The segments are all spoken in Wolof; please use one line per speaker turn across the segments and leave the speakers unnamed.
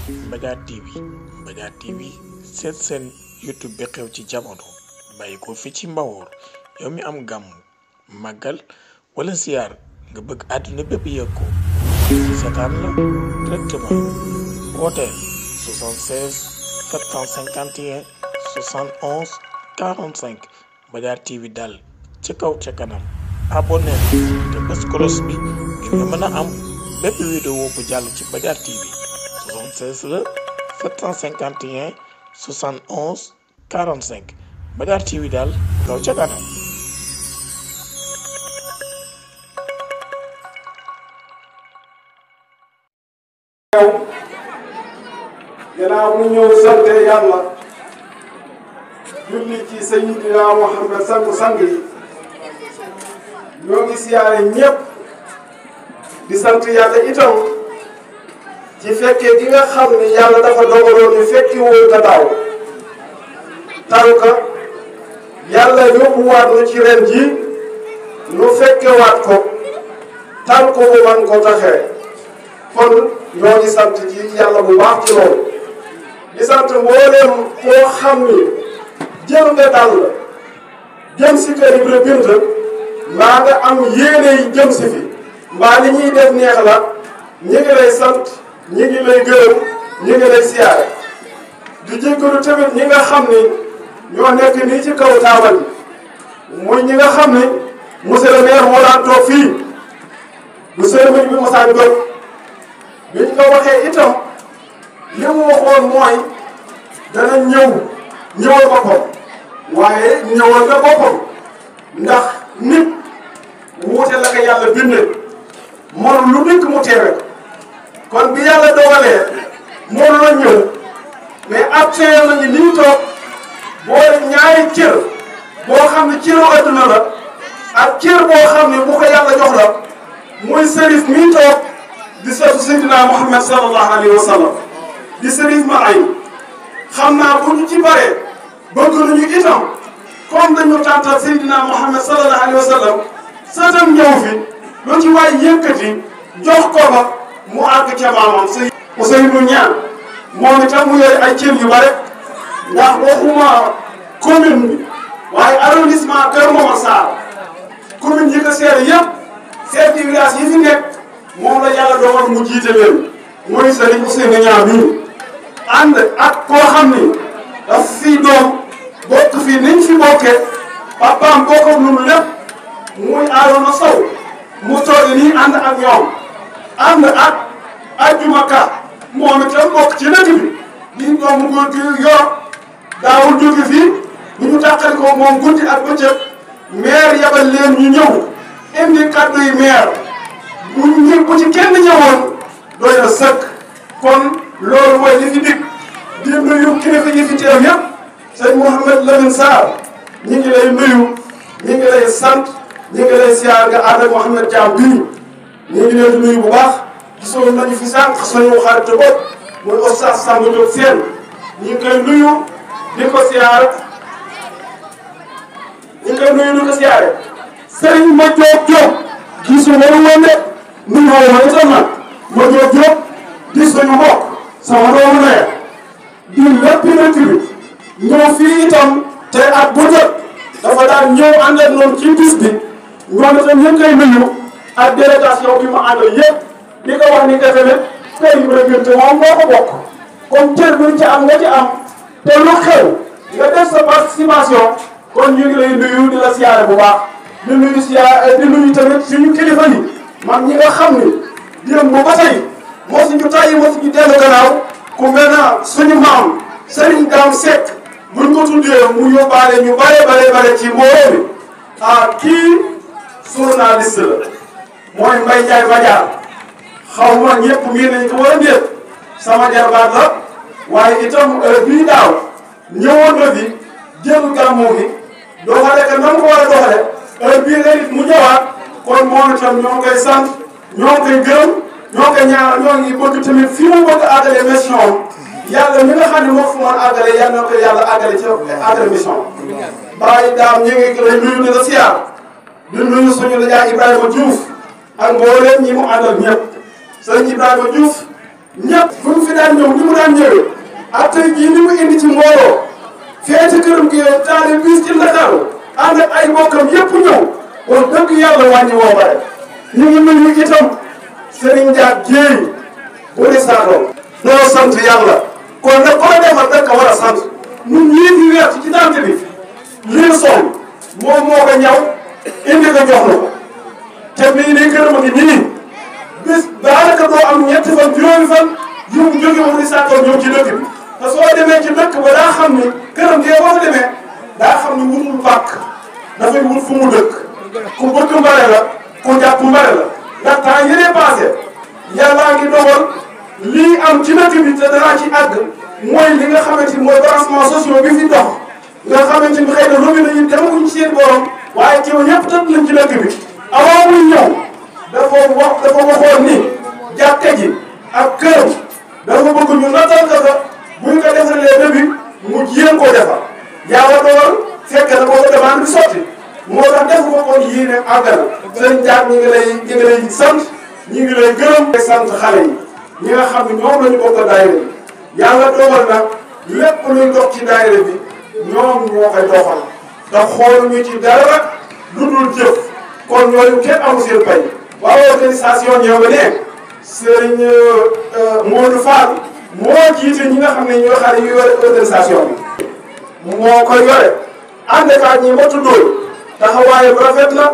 Mbadiar TV Mbadiar TV seen YouTube bi xew ci jamono bàyyi ko fi ci Mbawor yow mi am gàmm màggal wala ziar nga bëgg àdduna bépp yëg ko seetaan la directement wooteel 76 751 71 45 Mbadiar TV daal ci kaw ca kanam abonné te bés kolos bi ngir nga mën a am bépp vidéo bu jàll ci Mbadiar TV 76 la 751 71 45 Mbadiar TV daal kaw ca kanam.
gannaaw mu ñëw sant yàlla julli ci Sayyidina Muhammad sang yi ñoo ngi siyaare ñëpp di sant yàlla itam ci fekkee gi nga xam ni yàlla dafa dogaloon ñu fekki woon ka daaw tànka yàlla yóbbuwaat nu ci ren ji nu fekkewaat ko tànk bu man ko taxee kon ñoo ngi sant ci yàlla bu baax ci loolu di sant mbooleem koo xam ni jël nga dal jëm si kër Ibra Binta mbaa nga am yéene yi jëm si fi mbaa li ñuy def neex la ñi ngi lay sant ñi ngi lay gërëm ñi ngi lay siyaare di jéggalu tamit ñi nga xam ni ñoo nekk nii ci kaw taabal bi muy ñi nga xam ni monsieur le maire moo daan toog fii bu cérémonie bi mosaan jot biñ ko waxee itam li mu waxoon mooy dana ñëwal boppam waaye ñëwal na boppam ndax nit wuute la ko yàlla bindee moom lu nekk mu teewe kon bi yàlla dogalee moom la ñëw mais ab teew nañu nii toog boole ñaari cër boo xam ne cëru adduna la ak cër boo xam ne bu ko yàlla jox la muy sërif mii toog di seetu Seydina Muhammad sallallahu alayhi wa sallam di sërif ma ay xam naa bu ñu ci baree bëgg nañu itam comme dañu tàntal Seydina Muhammad sallallahu alayhi wa sallam sëtam ñëw fi lu ci waay yëkkati jox ko ba mu àgg ca maamam Ousseynou Niang moom itam mu yore ay cër yu bare ndax waxuma commune bi waaye arrondissement Kër Momar Sarr commune yi ko seere yëpp chef de village yi fi nekk moom la yàlla dogal mu jiite leen mooy Serigne Ousseynou Niang mii ànd ak koo xam ni daf fii doom bokk fii niñ fi bokkee papaam bokk ak ñun lépp muy Arouna Sow mu toog nii ànd ak ñoom ànd ak Ajjuma Ka moom itam bokk ci dëkk bi di doomu góor gi yor daawul jóge fii bu ñu tàqali ko moom guddi ak bëccëg maire yabal leen ñu ñëw indi kàddu yi maire bu ci kenn ñëwoon doy na sëkk kon loolu mooy li fi dikk di nuyu kilifa yi fi teew yëpp sëñ Mouhamed Lamine Sarr ñi ngi lay nuyu ñi ngi lay sant ñi ngi lay siyaar nga ànd ak Mouhamed Thiam bii ñi ngi leen di nuyu bu baax gisoon nañu fi sànq suñu xarit bopp muy Oustaz Samba Diop Sène ñi ngi koy nuyu di ko siyaar ñi ngi koy nuyu di ko siyaare Serigne ma Diop gisuma lu woon de nuyoo ma itam nag ma Diop di suñu mbokk sama doomu ndey di lépp dëkk bi ñëw fii itam te at bu jot dafa daan ñëw ànd ak noonu ci bis bi ñoom itam ñu ngi koy nuyu ak délégation bi mu àndal yëpp di ko wax ni defe ne kër Ibra Binta moom moo ko bokk comme cër buñ ci am nga ci am te lu xew nga def sa participation kon ñu ngi lay nuyu di la siyaare bu baax di nuyu siyaare di nuyu tamit suñu kilifa yi man ñi nga xam ni démb ba tey moo suñu tàyyi moo suñu dellu gannaaw ku mel na suñu maam Serigne Dame Seck buñ ko tuddee mu yóbbaale ñu bare ci mbooloo mi kii journaliste la mooy Mbaye Ndiaye Badiar xaw ma ñëpp miin nañ ko wala déet sama jarbaat la waaye itam bii daaw ñëwoon na fi jël gàmmu gi doxale ka nam ko war a doxale bii nga nit mu ñëwaat kon moom itam ñoo ngi koy sant ñoo ngi koy gërëm ñoo ngi koy ñaanal ñoo ngi bëgg tamit fi mu bëgg a àggale mission yàlla mi nga xam ne moo fi mën a àggale yàlla na ko yàlla àggale ci àggale mission bàyyi daam ñu ngi lay nuyu di la siyaar di nuyu suñu nijaay Ibrahima Diouf ak mbooleem ñi mu àndal ñëpp sëñ Ibrahima Diouf ñëpp fu mu fi daan ñëw ni mu daan ñëwee ak tey jii ni mu indi ci mbooloo fee ci këram gi yow taale bis ci Ndakaaru ànd ak ay mbokkam yëpp ñëw wax dëgg yàlla wàññi woo bare ñu ngi nuyu itam Serigne Ndiaye Dieye bu Risaato noo sant yàlla kon nag ko defal rek war a sant ñun ñii fi weer ci tànt bi lii sol moom moo ko ñaw indi ko jox na ko te bii nii këram a ngi nii bis daanaka doo am ñetti fan juróomi fan yu mu jóge wu Risaato ñëw ci dëkk bi te soo demee ci dëkk ba daa xam ni këram gee boo fa demee daa xam ni wutul pàkk dafay wut fu mu dëkk ku bëgg mbare la ku jàpp mbare la ndax temps yële passé yàllaa ngi dogal lii am ci dëkk bi te danaa ci àgg mooy li nga xamante ni mooy branchement sociaux bi fi dox nga xamante ni xëy na robinet yi demaguñ ci seen borom waaye ci ñëpp tëdd nañ ci dëkk bi avant muy ñëw dafa waxoon ni jàkka ji ak kër dafa bëgg ñu nattal ko buñ ko defalee début mu jéem koo defar yàlla dogal fekk na boobu demande bi sotti moo tax def ko kon yii ne àggal sëriñ Diack ñi ngi lay sant ñi ngi lay gërëm di sant xale yi ñi nga xam ne ñoom la ñu bokk daayira bi yàlla dogal na lépp luy dox ci daayira bi ñoom ñoo koy doxal te xooluñu ci dara lu dul jëf kon ñooñu kenn amu seen pay waaw organisation ñoo nga ne sëriñ Modou Fall moo jiite ñi nga xam ne ñoo xale yu yore organisation bi moo koy yore ànd ak ñi ma tuddoo taxawaayam rafet na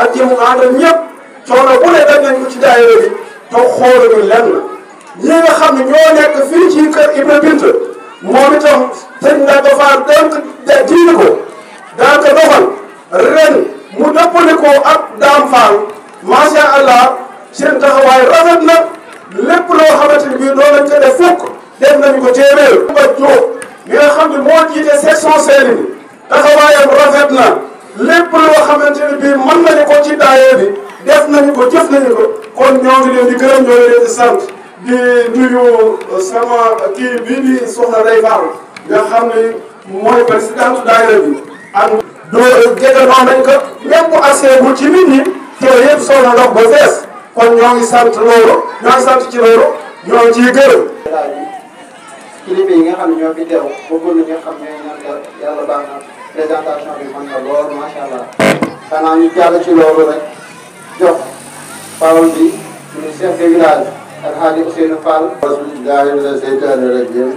ak ñi mu àndal ñëpp coono bu ne dañ nañ ko ci daayira bi te xooluñu lenn ñi nga xam ne ñoo nekk fii ci kër Ibra Bint moom itam sëñ na dafa donc diine ko daan ko doxal ren mu dëppale ko ak Dame Fall macha allah seen taxawaay rafet na lépp loo xamante ni bii doon nañ ko def fukk def nañu ko téeméer. ba Diop mi nga xam ne moo jiite section Seyni bi taxawaayam rafet na lépp loo xamante ni bii mën nañu ko ci daayee bi def nañu ko jëf nañu ko kon ñoo ngi leen di gërëm ñoo ngi leen di sant di nuyu sama kii bii di Soxna Ndeye Fall nga xam ne mooy présidente daayira bi ak doo jeganoon nañ ko même bu accès bu ci nit ñi te yëpp soxna ndox ba fees kon ñoo ngi sant loolu ñoo ngi sant ci loolu ñoo ngi ciy gërëm.
kilifa yi nga xam ne ñoo fi teew bëggoon nañu xam ne ñaan la yàlla baax na présentation bi mën na lool macha allah xanaa ñu jàll ci loolu rek jox parole bi suñu chef de village ak Hadji Ousseynou Fall.
bismillahi mina seytaani rajim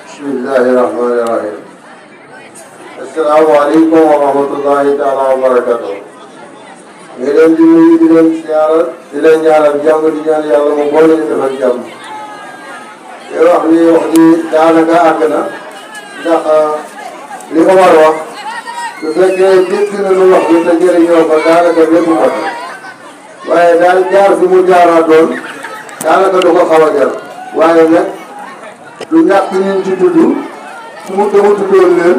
bismillahi rahmani rahim asalaamaaleykum wa rahmatullahi taala wa barakatuh ñu ngi leen di nuyu di leen siyaara di leen ñaanal jàmm di ñaan yàlla mu boole ñu defal jàmm te wax ji daanaka àgg na ndax li ko war a wax su fekkee dégg na lu wax bi te jëriñoo ko daanaka lépp mot waaye daal jaar fi mu jaaraatoon daanaka du ko xaw a jar waaye nag du ñàkk ñu ci tudd fu mu tuddoon leen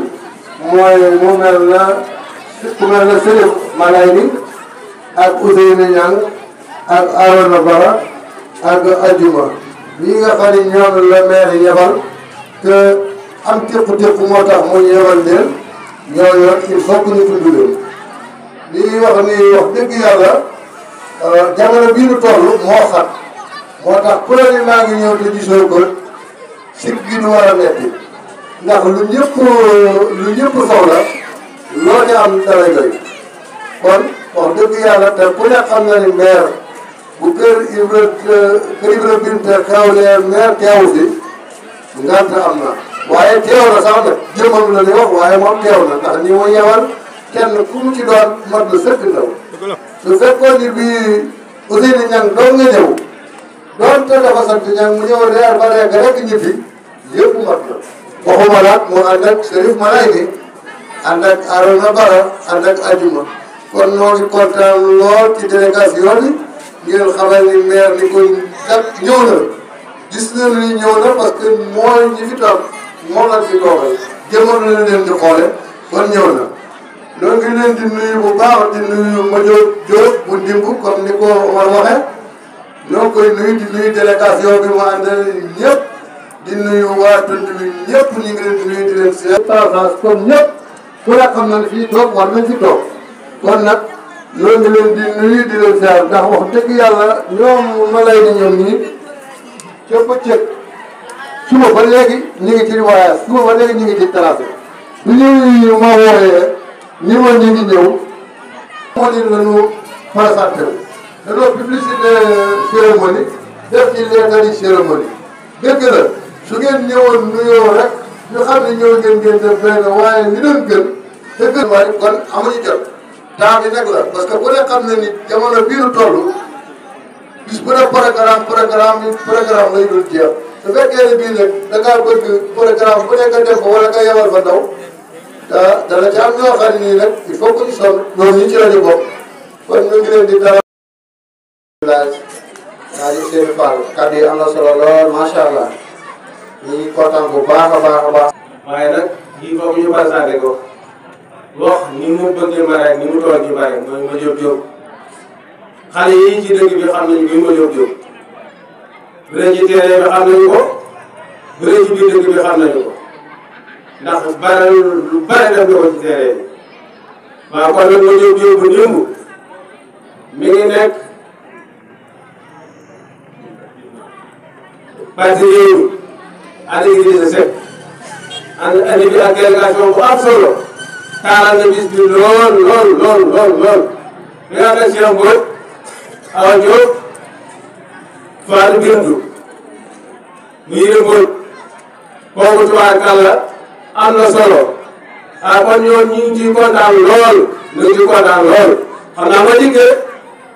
mooy mu mel na ku mel na Sërif Malayni ak Ousseynou Niang ak Arona Bara ak Adjuma lii nga xam ne ñoom la maire yebal te am téq-téq moo tax mu yebal leen ñooñu il faut que ñu tudd leen lii wax ni wax dëgg yàlla jamono bii nu toll moo xat moo tax ku la ni maa ngi ñëw te gisoo ko sib gi du war a metti ndax lu ñëpp soxla loo ca am dara doy kon wax dëgg yàlla te ku ne xam na ni maire bu kër Ibra Bint xewlee maire teewu fi ngant am na waaye teew na sax nag jëmam la ni wax waaye moom teew na ndax ni mu yewal kenn ku mu ci doon mat la sëkk ndaw su fekkoon ni bii Ousseynou Niang doon nga ñëw doonte dafa sant Niang mu ñëw reer ba rekk rek ñibbi yëpp mat na waxuma laat mu ànd ak Sërif Malayni ànd ak Arona Bara ànd ak Adjuma kon noo ngi kontaan lool ci délégation bi ngeen xamal ni maire ni ko kat ñëw na gis nañu ni ñëw na parce que mooy ñi fi toog moom lañ fi toogal jëmmal nañu leen di xoole kon ñëw na ñoo ngi leen di nuyu bu baax di nuyu Madio Diop bu Ndimbu comme ni ko Omar waxee ñoo koy nuyu di nuyu délégation bi mu àndal ñëpp di nuyu waa tund bi ñëpp ñu ngi leen di nuyu di leen seet France comme ñëpp ku la xam na ne fii toog war nañ fi toog kon nag ñoo ngi leen di nuyu di leen seet ndax wax dëgg yàlla ñoom ma lay ni ñoom ñii ca bëccëg suba ba léegi ñu ngi ci voyage suba ba léegi ñu ngi ci tracé bi ñu ma wooyee ni ma ñu ngi ñëw moo di lañu présenté wu dañoo publicité cérémonie def ci lettre yi cérémonie dëgg la su ngeen ñëwoon nuyoo rek ñu xam ne ñëw ngeen def benn waaye li doon gën te gën waaye kon amuñu jot temps bi nag la parce que bu ne xam ne ni jamono bii nu toll bis bu ne programme lay dul jeex su fekkee ne bii nag da ngaa bëgg programme bu ne nga def ko wala nga yebal fa ndaw dana ci am ñoo xam ne nii nag il faut que ñu sonn ñoom ñi ci lañu bokk kon ñu ngi leen di dara waa ji Seydou Fall kàddu yi am na solo lool macha allah ñu ngi kontaan bu baax a baax a baax.
waaye nag lii foog ñu présenté ko wax ni mu bëggee Mbarek ni mu toll ci Mbarek mooy ma jóg jóg xale yi ci dëkk bi xam nañu ma jóg jóg bu dee ci terrain bi xam nañu ko bu dee ci biir dëkk bi xam nañu ko ndax bare lu bare def na ko ci terrain bi waaw kon nag ma jóg jóg bu démb mi ngi nekk parti yooyu ànd ak Idrissa Seck andi bi ak délégation bu am solo taaral na bis bi lool li nga xam ne Cheikh Mbodj Awa Diop Fatou Bintou mu yëre Mbodj kooku tubaarkàlla am na solo kon ñoom ñu ngi ciy kontaan lool xam naa ma dikkee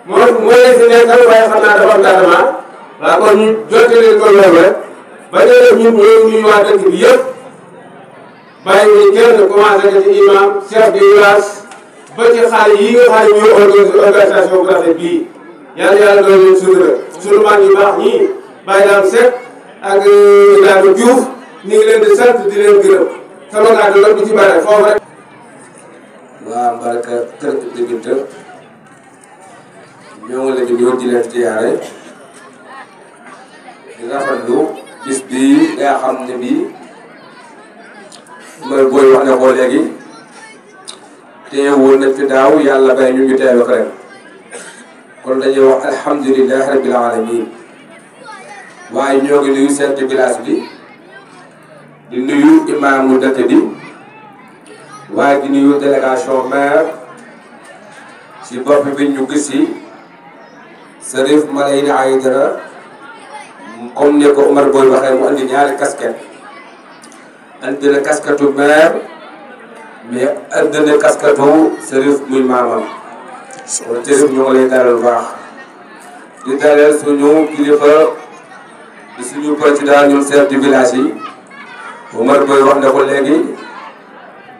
mooy si nekkal waaye xam naa dafa am tardement waaw kon ñu jottali ko loolu rek ba léegi ñun ñoo ngi waa dëkk bi yëpp bàyyi ñu kenn commencé ko ci imam chef de village ba ci xale yi nga xam ne ñoo organisation bu rafet bii yàlla doon leen sutura sunu mag yu baax ñii Baye Dame Seck ak Ibrahima Diouf ñu ngi leen di sant di leen gërëm sama kàddu la du ci bare foofu rek.
waa Mbarka kër Binta ñoo ngi leen di ñëw di leen ziyaare di rafetlu bis bii nga xam ne bii mooy booy wax ne ko léegi teewoon nañ fi daaw yàlla bay ñu teewe ko ren kon dañuy wax alhamdulilah rabbil alamin waaye ñoo ngi nuyu chef de village bi di nuyu imaamu dëkk bi waaye di nuyu délégation maire si bopp bi ñu gis si Serif Malayni Aïdara comme ne ko Omar Boy waxee mu andi ñaari casquette andi na casquette maire mais andi na casquette Serif muy maamam kon Serif ñu ngi lay dalal bu baax di dalal suñu kilifa di suñu président ñun chef du village yi Omar Boy wax na ko léegi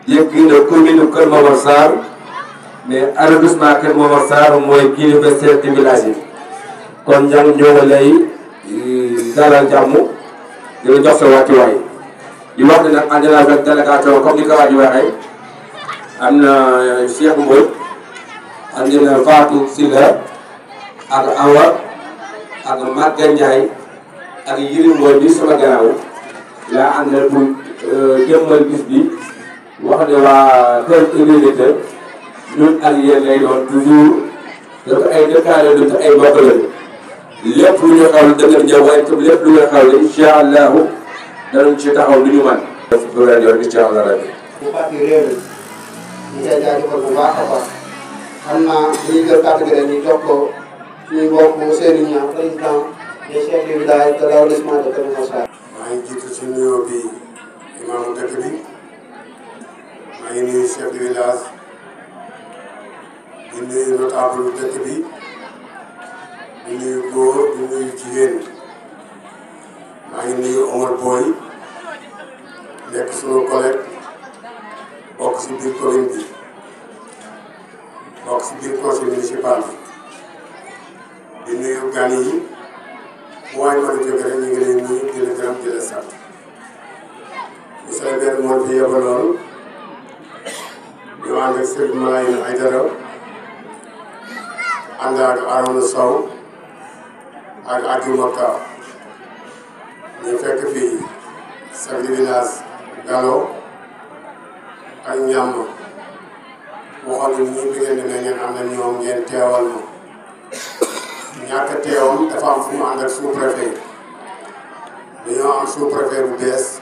yëg na commune Kër Momar Sarr mais arrondissement Kër Momar Sarr mooy kilifa chef du village yi kon ñang ñoo ngi lay dalal jàmm di la jox sa wàccuwaay di wax ne nag ànd naa ak délégation comme ni ko waa ji waxee am na Cheikh Mbodj am na Fatou Sylla ak Awa ak Maguette Ndiaye ak Yirim Mbodj bi sama gannaaw laa àndal pour jëmmal bis bi wax ne waa Kër Idrissa ñun ak yéen lay doon toujours dafa ay dëkkaale du ay mbokk lañu lépp lu ñu xaw dëgg ñëw waaye itam lépp lu ñu xaw ne incha allahu danañ ci taxaw lu ñu mën. def lu leen yor incha allah rabbi.
bu parti réew mi ñu koy jaajëfal bu baax a baax xam naa dañuy jël kàddu gi rek ñu jox ko suñu mbokk Seydou Niang président des chefs du village de l'arrondissement de Kër Momar Sarr.
maa ngi jiitu ci nuyoo bi imaamu dëkk bi maa ngi nuyu chef de village di nuyu notable dëkk bi di nuyu góor di nuyu jigéen maa ngi nuyu Omar Boy nekk sunu collègue bokk ci biir commune bi bokk ci biir conseil municipal bi di nuyu gan yi bu waay mën a jóge rek ñu ngi lay nuyu di la gërëm di la sant monsieur le maire moo fi yebaloon ñu ànd ak Serif Malayni Aïdara ànd ak Arona Sow ak Adjuma Ka ñu fekk fii chef de village Gallo ak Ñàmm waxoon nañu ñi bi ngeen demee ngeen am na ñoom ngeen teewal ma ñàkk teewam dafa am fu mu ànd ak sous-préfet dañoo am sous-préfet bu bees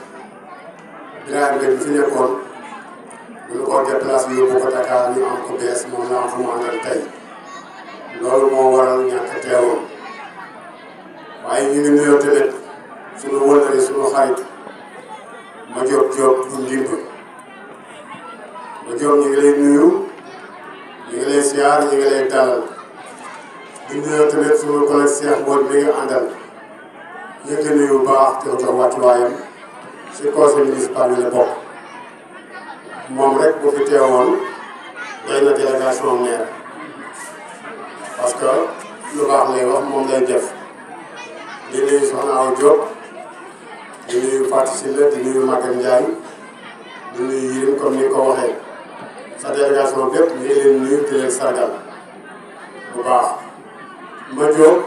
Birahim Gueye bi fi nekkoon bu ñu ko déplacé yóbbu ko Dakar ñu am ko bees moom la am fu mu àndal tey loolu moo waral ñàkk teewoon waaye ñu ngi nuyoo tamit suñu wëllëre suñu xarit ma Diop bu Ndimb ma Diop ñu ngi lay nuyu ñu ngi lay siyaar ñu ngi lay dalal di nuyoo tamit suñu collègue Cheikh Mbodj mi nga àndal ñu ngi nuyu bu baax te jox wàccuwaayam si conseil municipal bi la bokk moom rek bu fi teewoon doy na délégation maire parce que lu baax lay wax moom lay def di nuyu Soxna Awa Diop di nuyu Fatou Sylla di nuyu Maguette Ndiaye di nuyu Yirim comme ni ko waxee sa délégation bépp ñu ngi leen nuyu di leen sargal bu baax ma Diop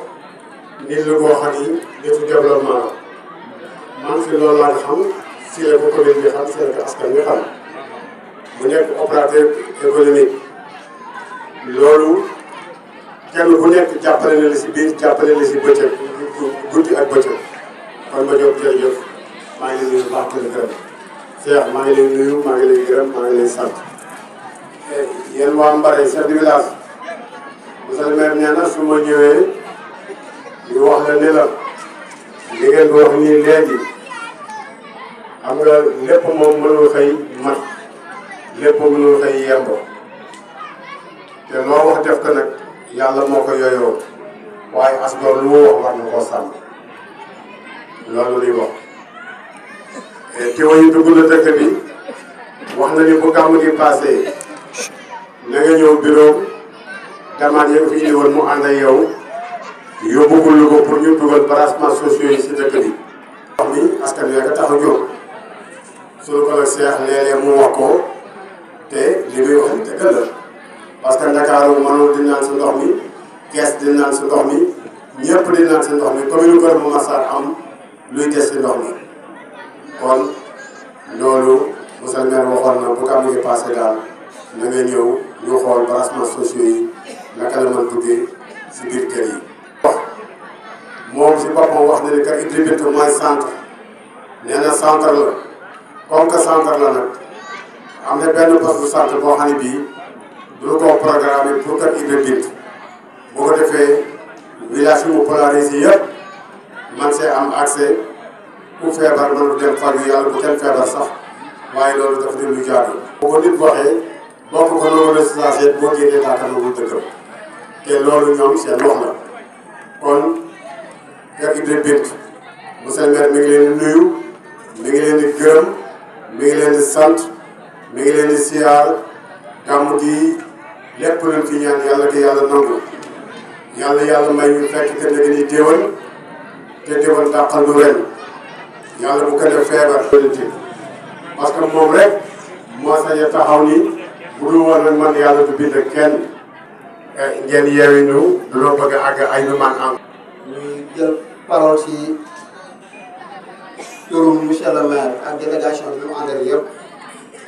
nit la boo xam ni nitu développement la man fi loolu laa xam si la ko commune bi xam si la ko askan bi xam mu nekk opérateur économique loolu kenn ku nekk jàppale na la si biir jàppale na si bëccëg guddi ak bëccëg kon ma Diop jërëjëf maa ngi lay nuyu bu baax di la gërëm Cheikh maa ngi lay nuyu maa ngi lay gërëm maa ngi lay sant yéen waa Mbare chef de village monsieur le maire nee na su ma ñëwee ñu wax la ne la li ngeen di wax nii léegi xam nga lépp moom mënul xëy mat lépp mënul xëy yembo te loo wax def ko nag yàlla moo ko yooyoo waaye asgor lu mu wax war na koo sàmm loolu luy wax teewa yi dugg na dëkk bi wax na ni bu gàmm gi passé na nga ñëw bureau demande yi nga fi indi woon mu ànd ak yow yóbbugul ko pour ñu dugal branchements sociaux yi si dëkk bi. wax ni askan wi nga tax a jóg suñu ko la seex léeg-léeg mu wax ko te li muy wax ni dëgg la parce que Ndakaaru mënul di naan si ndox mi Kees di naan si ndox mi ñëpp di naan si ndox mi commune Kër Massar am luy des si ndox mi kon loolu monsieur le maire waxoon na bu gàmmu gi passé daal na nga ñëw ñu xool branchements sociaux yi naka la mën duggee si biir kër yi. moom si boppam wax na ni que Idda Bintu mooy centre nee na centre la comme que centre la nag am na benn poste de centre boo xam ne bii du ko programme pour que Idda Bintu bu ko defee village yi mu polarisé yëpp man see am accès ku feebar mënu dem faju yàlla bu kenn feebar sax waaye loolu dafa di lu jaadu. bu ko nit waxee bokk ko noonu résidentiel boo génnee taatanagul dëkkam te loolu ñoom seen wax la kon. kër Idda Bintu monsieur le maire mi ngi leen di nuyu mi ngi leen di gërëm mi ngi leen di sant mi ngi leen di siyaar gàmm gi lépp luñ fi ñaan yàlla ki yàlla nangu yàlla may ñu fekk te nga ni déwén te déwén dàqal lu ren yàlla bu ko def feebar politique parce que moom rek moo sañ a taxaw ni bu dul woon nag man yàlla du bind kenn ngeen yeewi ñu du loo bëgg a àgg ay nu man am
ñuy jël parole ci turu monsieur le maire ak délégation bi mu àndal yëpp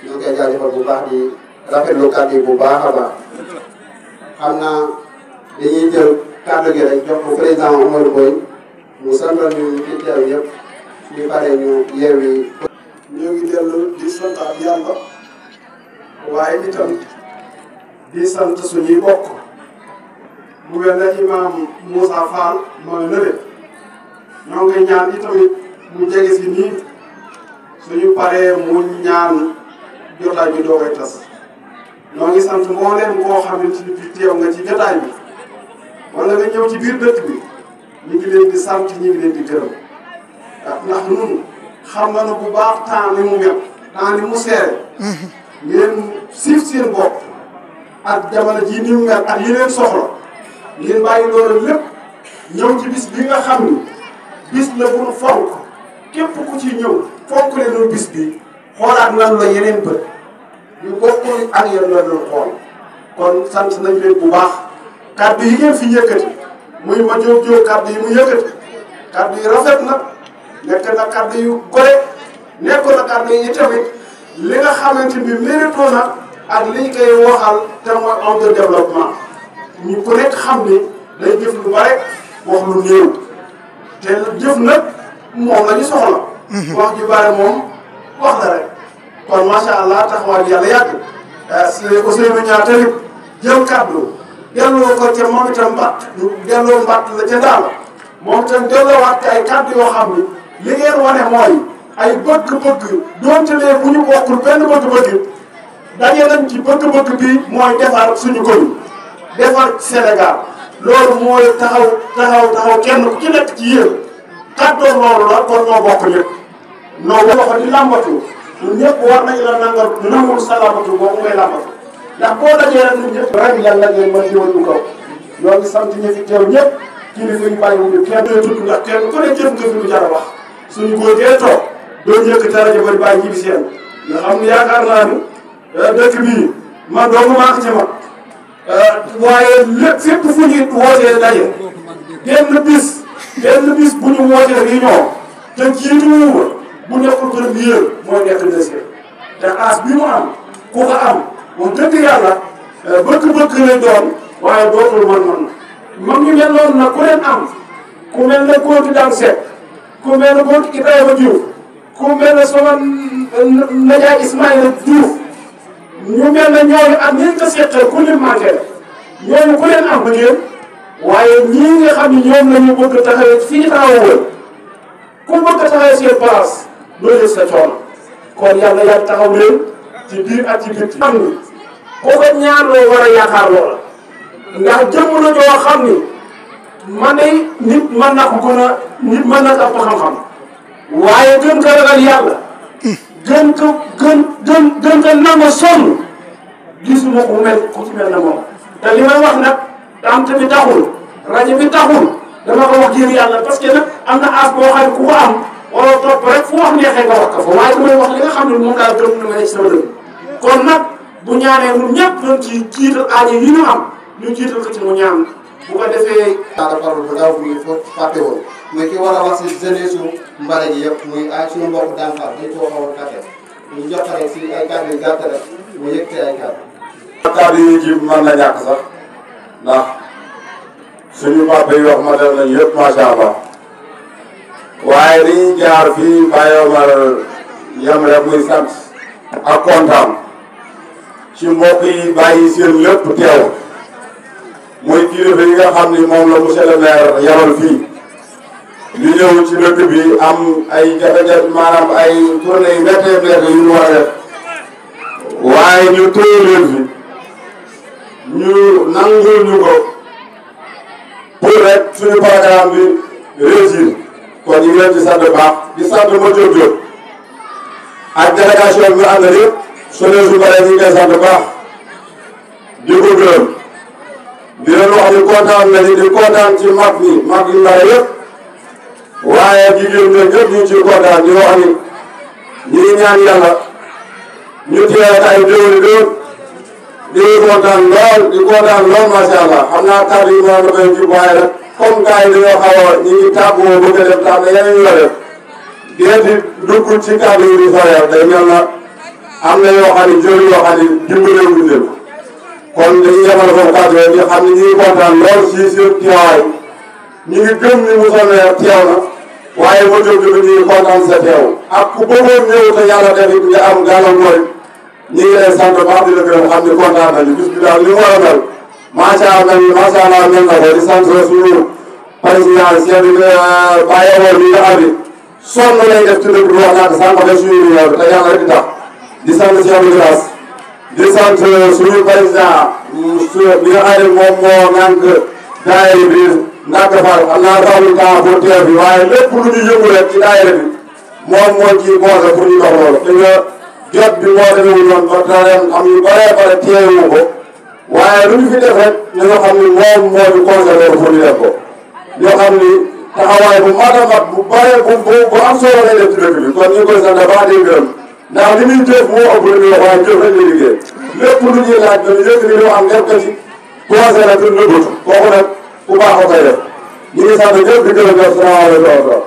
ñoo ngi koy jaajëfal bu baax di rafetlu kàddu yi bu baax a baax xam naa dañuy jël kàddu gi rek jox ko président Omar Boye mu santal ñu fi teew yëpp ñu paree ñu yeewi.
ñoo ngi dellu di santaat yàlla waaye itam di sant suñuy bokk bu mel ne imam Moussa Fall mooy nële ñoo ngi ñaan itamit mu jege si nii suñu paree mu ñaan jotaay bi doo koy tas ñoo ngi sant mbooleem koo xamante ni fi teew nga ci jotaay bi wala nga ñëw ci biir dëkk bi ñu ngi leen di sant ñu ngi leen di gërëm ndax ñun xam nga ne bu baax temps ni mu mel temps ni mu seere ngeen siif seen bopp ak jamono ji ni mu mel ak yeneen soxla ngeen bàyyi loolu lépp ñëw ci bis bi nga xam ni bis la bu nu fonk képp ku ci ñëw fonk leen bis bi xoolaat nan la yeneen bët ñu bokkul ak yéen la doon xool kon sant nañ leen bu baax kàddu yi ngeen fi yëkkati muy ma jóg kàddu yi mu yëkkati kàddu yi rafet na nekk na kàddu yu gore nekk na kàddu yi tamit li nga xamante ni mérito na ak liñ koy waxal te mooy homme de développement ñu ku nekk xam ni day jëf lu bare wax lu néew te jëf nag moom la ñu soxla wax ju bare moom wax la rek kon macha allah taxawaay bi yàlla yàgg si Ousseynou Niang tamit jël kàddu delloo ko ca moom itam delloo mbatt la ca daal moom itam delloowaat ay kàddu yoo xam ni li ngeen wane mooy ay bëgg-bëgg doonte lee bu ñu bokkul benn bëgg-bëgg daje nañ ci bëgg-bëgg bi mooy defar suñu commune defar Sénégal loolu mooy taxaw kenn ku ci nekk ci yéen kàddoon loolu la kon ñoo bokk lépp noo loxo di làmbatu ñun ñëpp war nañ la nangul sa làmbatu boobu ngay làmbatu ndax boo dajee rek ñun ñëpp rek yàlla ngeen mën di wëndu kaw ñoo ngi sant ñi fi teew ñëpp kilifa yi bàyyiwuñu kenn tudd ndax kenn ku ne jëf nga fi lu jar a wax suñu góor gee toog doo yëkkati rajo bari bàyyi ñibbi seen nga xam ne yaakaar naa ni dëkk bii man doomu maa ko ci mag waaye lépp fépp fu ñu wootee daje benn bis bu ñu wootee réunion te jiituwuma bu nekkul premier mooy nekk deuxième te as bi mu am ku ko am wax dëgg yàlla bëgg-bëgg lay doon waaye dootul man mag ñu mel noonu nag ku leen am ku mel ne góor gi daan seet ku mel ne góor gi Ibrahima Diouf ku mel ne sama najaay Ismaïla Diouf ñu mel ne ñooñu ak ñi ko seqal ku leen manqué ñooñu ku leen am ngeen waaye ñii nga xam ne ñoom la ñu bëgg taxawee fii taxawoo ku bëgg a taxawee seen place doo yëg sa coono kon yàlla yàlla taxaw leen ci biir ak ci bitti. xam ni ku ko ñaan loo war a yaakaar loola ndax jëmm na ñoo xam ni man de nit mën na ko nit mën na ko ëpp xam-xam waaye gën ko ragal yàlla gën ko nangu sonn gisuma ko mel ku ci mel na moom te li may wax nag am tamit taxul rajo bi taxul dama ko wax ngir yàlla parce que nag am na as boo xam ne ku ko am wala topp rek fu wax neexee nga wax ko fa waaye damay wax li nga xam ne moom daal gëm na ma ne ci sama dëgg kon nag bu ñaanee ñun ñëpp doon ci jiital aajo yi ñu am ñu jiital ko ci mu ñaan bu ko defee.
daanaka parole bu ndaw bi foofu fàtte woon muy ki war a wax si jeunesse su mbare gi yëpp muy ay suñu mbokk daan faat dañ koo xaw a kàtte ñu jox rek si ay kàddu yu gàtt rek mu yëkkati ay kàddu.
kàddu yi ci mën na ñàkk sax ndax suñu papa yi wax ma def nañ yëpp macha allah waaye dañuy jaar fii Baye Omar yam rek muy sant ak kontaan ci mbokk yi bàyyi seen lépp teew muy kilifa yi nga xam ni moom la monsieur le maire yabal fii ñu ñëw ci dëkk bi am ay jafe-jafe maanaam ay tournée yu méttee yu ñu war a def waaye ñu téye leen fi ñu nangul ñu ko pour rek suñu programme bi réussir kon ñu ngi leen di sant baax di sant ma Diop Diop ak délégation bi àndal yëpp soo su bare ñu ngi koy sant baax di ko gërëm di leen wax ni kontaan nañu di kontaan ci mag yi mbare yëpp waaye jigéen ñi ñëpp ñu ngi ciy kontaan di wax ni ñu ngi ñaan yàlla ñu teewaat ay déwén di kontaan lool macha allah xam naa kàddu yi moom la koy jub waaye nag comme gars yi dañoo xaw a ñu ngi tàggoo bëgg a def ndax ne yeneen yu la def di dugg ci kàddu yi di sorial day mel na am na yoo xam ne jëriñ yoo xam ne dimbale wuñ leen kon dañuy yemal foofu kàddu yi nga xam ne ñu ngi kontaan lool si seen teewaay ñu ngi gëm ni Moussa Maire teew na waaye ma jóg ñu ngi kontaan sa teew ak ku bëggoon ñëw te yàlla def it nga am gàllankoor ñu ngi lay sant baax di la gërëm xam ne kontaan nañu bis bi daal li mu war a mel macha allah mel na ko di sant suñu président chef bi Baye Omar bi nga xam ne sonn lay def ci dëkk bi wax naa ko sànq ba suñu réunion te yàlla rek tax di sant chef de classe di sant suñu président bi nga xam ne moom moo nànk daayira bi ndànk far xam naa rawul temps pour teew bi waaye lépp lu ñu yëngu rek ci daayira bi moom moo ciy boose pour ñu dox loolu te nga jot bi moo demewul noonu ba ren am yu bare teewu ko waaye lu ñu fi def rek ñoo xam ni moom moo ñu conservé pour ñu def ko ñoo xam ni taxawaay bu mat a mat bu bare bu am solo lay def ci dëkk bi kon ñu ngi koy sant baax di gërëm ndax li muy jëf moo ëpp lu ñuy wax waaye jëf rek lay liggéey lépp lu ñuy laaj dañu yëkk ni loo am def ko ci conservé te nëbbatu kooku nag ku baax a koy def ñu ngi sant ñëpp di gërëm def salaamaaleykum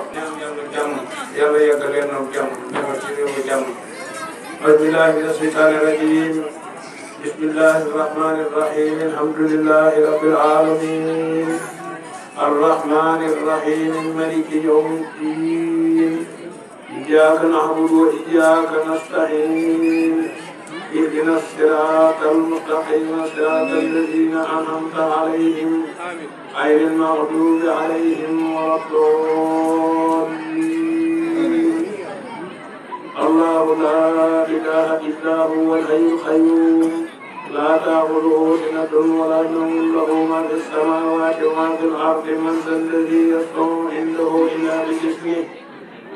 yàlla yàggal leen am jàmm ñëwal ci réew mi jàmm أعوذ بالله من الشيطان الرجيم بسم الله الرحمن الرحيم الحمد لله رب العالمين الرحمن الرحيم مالك يوم الدين إياك نعبد وإياك نستعين اهدنا الصراط المستقيم صراط الذين أنعمت عليهم غير المغضوب عليهم ولا الضالين. الله لا إله إلا هو الحي القيوم لا تأخذه سنة ولا نوم له ما في السماوات وما في الأرض من ذا الذي يشفع عنده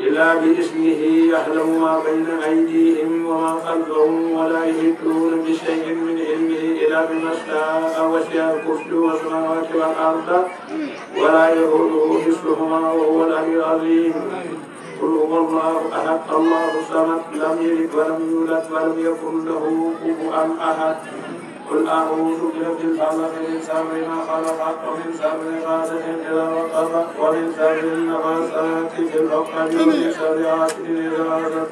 إلا بإذنه يعلم ما بين أيديهم وما خلفهم ولا يحيطون بشيء من علمه إلا بما شاء وسع كرسيه السماوات والأرض ولا يؤوده حفظهما وهو العلي العظيم. قل هو الله أحد الله الصمد لم يلد ولم يولد ولم يكن له كفوا أحد. قل أعوذ برب الفلق من شر ما خلق ومن شر غاسق إذا وقب ومن شر النفاثات في العقد ومن شر حاسد إذا حسد.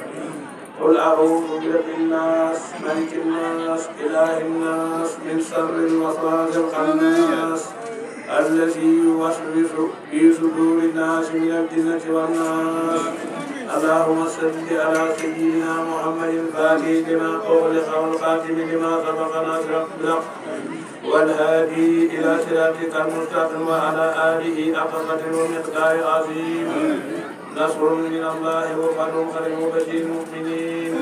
قل أعوذ برب الناس ملك الناس إله الناس من شر الوسواس الخناس الذي يوسوس في صدور الناس من الجنة والناس. اللهم صل على سيدنا محمد الفاتح لما أغلق والخاتم لما سبق ناصر الحق والهادي إلى صراطك المستقيم وعلى آله حق قدره ومقداره العظيم. نصر من الله وفتح قريب وبشير المؤمنين.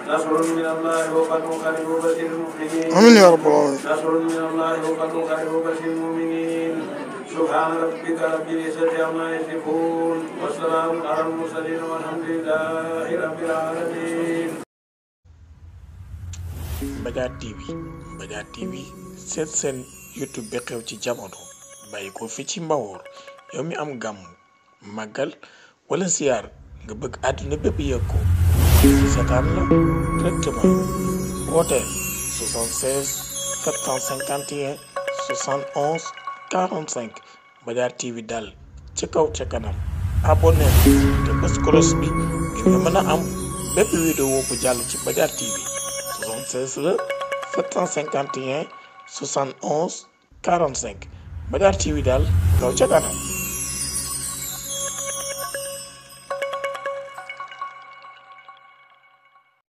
نصر من الله وفتح قريب وبشير المؤمنين.
آمين يا رب العالمين.
نصر من الله وفتح قريب وبشير المؤمنين. سبحان ربك رب العزة عما يصفون وسلام على المرسلين والحمد لله رب العالمين.
Mbadiar TV seet seen YouTube bi xew ci jamono bàyyi ko fi ci Mbawor yow mi am gàmmu màggal wala ziar nga bëgg àdduna bépp yëg ko seetaan la directement wooteel 76 751 71 45 Mbadiar TV daal ca kaw ca kanam abonné te bës cloche bi ngir nga mën a am bépp vidéo bu jàll ci Mbadiar TV 76 la 751 71 45 Mbadiar TV daal kaw ca kanam.